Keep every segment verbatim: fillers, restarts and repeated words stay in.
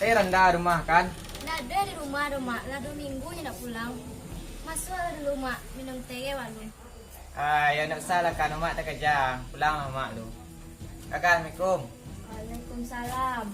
Eh, Randa rumah kan? Ndak ado di rumah doh, Mak. Lah duo minggu nyo ndak pulang. Masuaklah dulu, Mak. Minum teh wak lu. Ah, yo, ndak usah lah kan, Mak takaja. Pulanglah, Mak, lu. Kakak, assalamualaikum. Waalaikumsalam.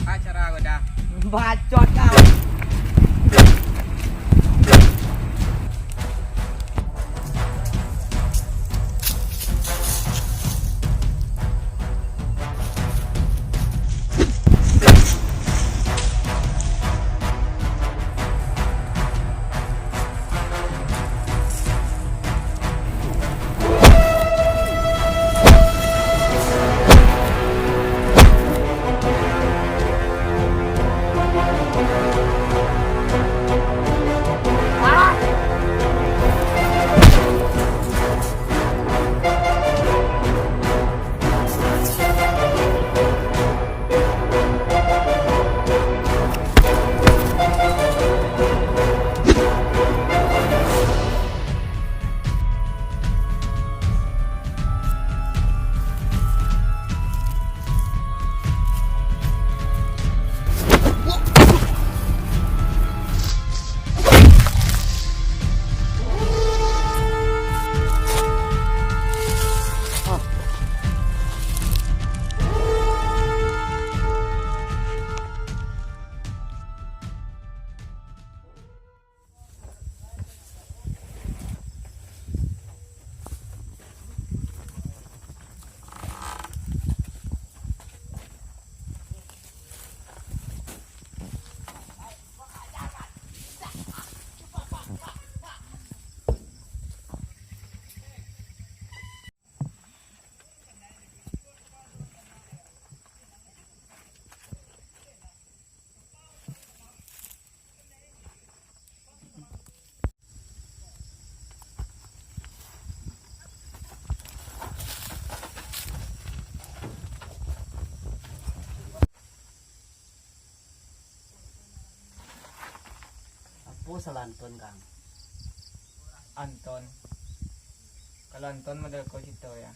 Acara ko dah. Bacot kau. Apo salah Anton, Kang? Anton? Kalau Anton model ko cito, ya.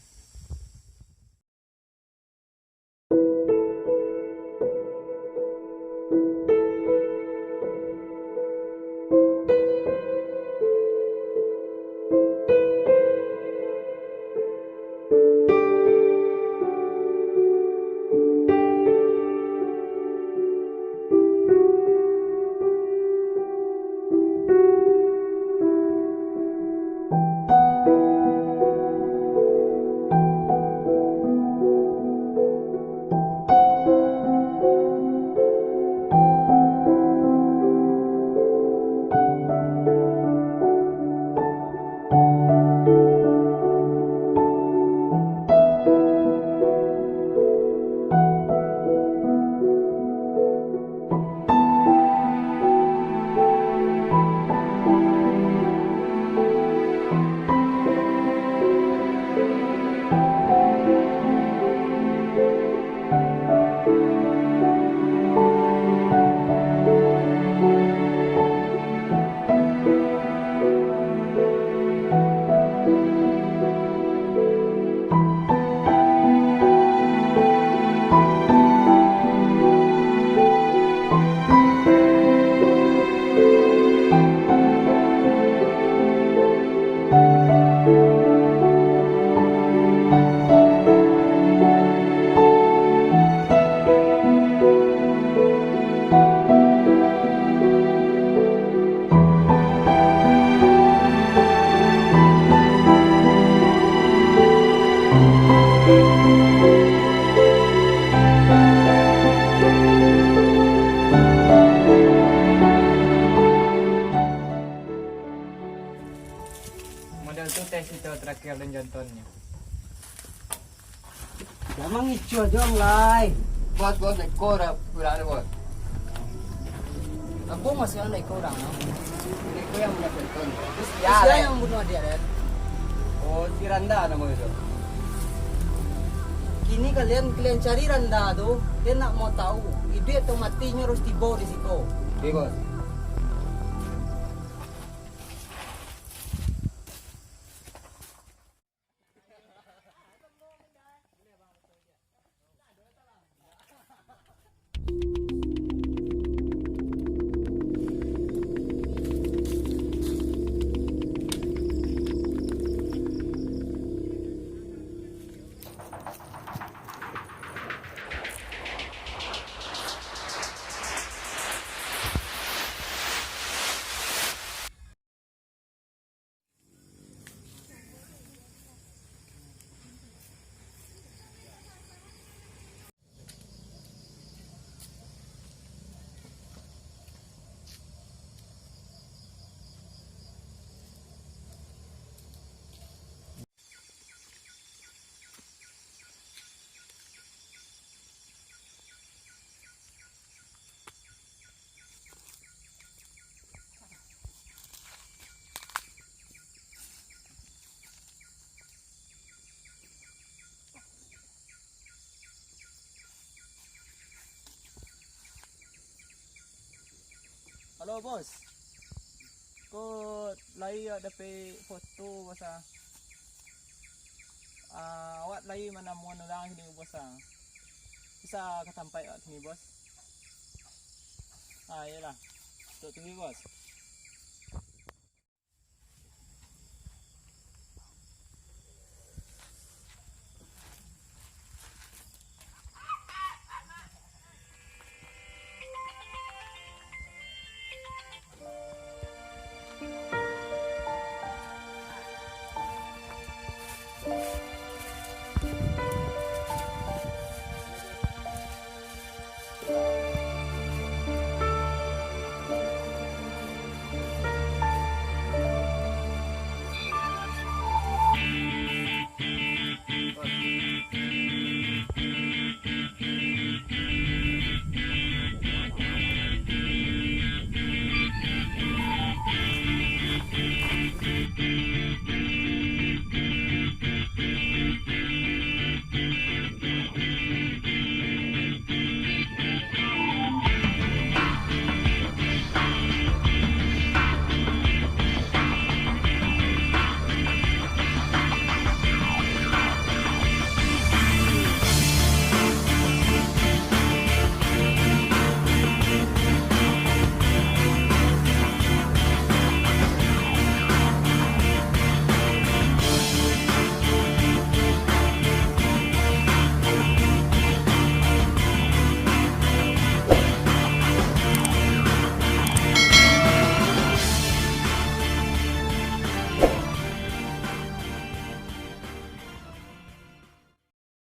Kalian jantonnyo. Jan mangicuah jo ang lai. Bos, bos, iko urang, urang tu, bos. Apo maksudnyo iko urang tu? Iko yang punyo janton. Terus sia yang bunuah dia, Den? Oh, si Randa namonyo tu. Kini kalian, kalian cari Randa tu, dia nak mau tahu, iduik atau matinyo harus tibo di siko. Oke, bos. Halo, Bos. Ko lai awak dapek foto, Bos, ah. Ah, awak lai manamuan urang kini, Bos, ah. Bisa ka tampek awak kini, Bos? Ah, iyolah. Tok tunggu, Bos.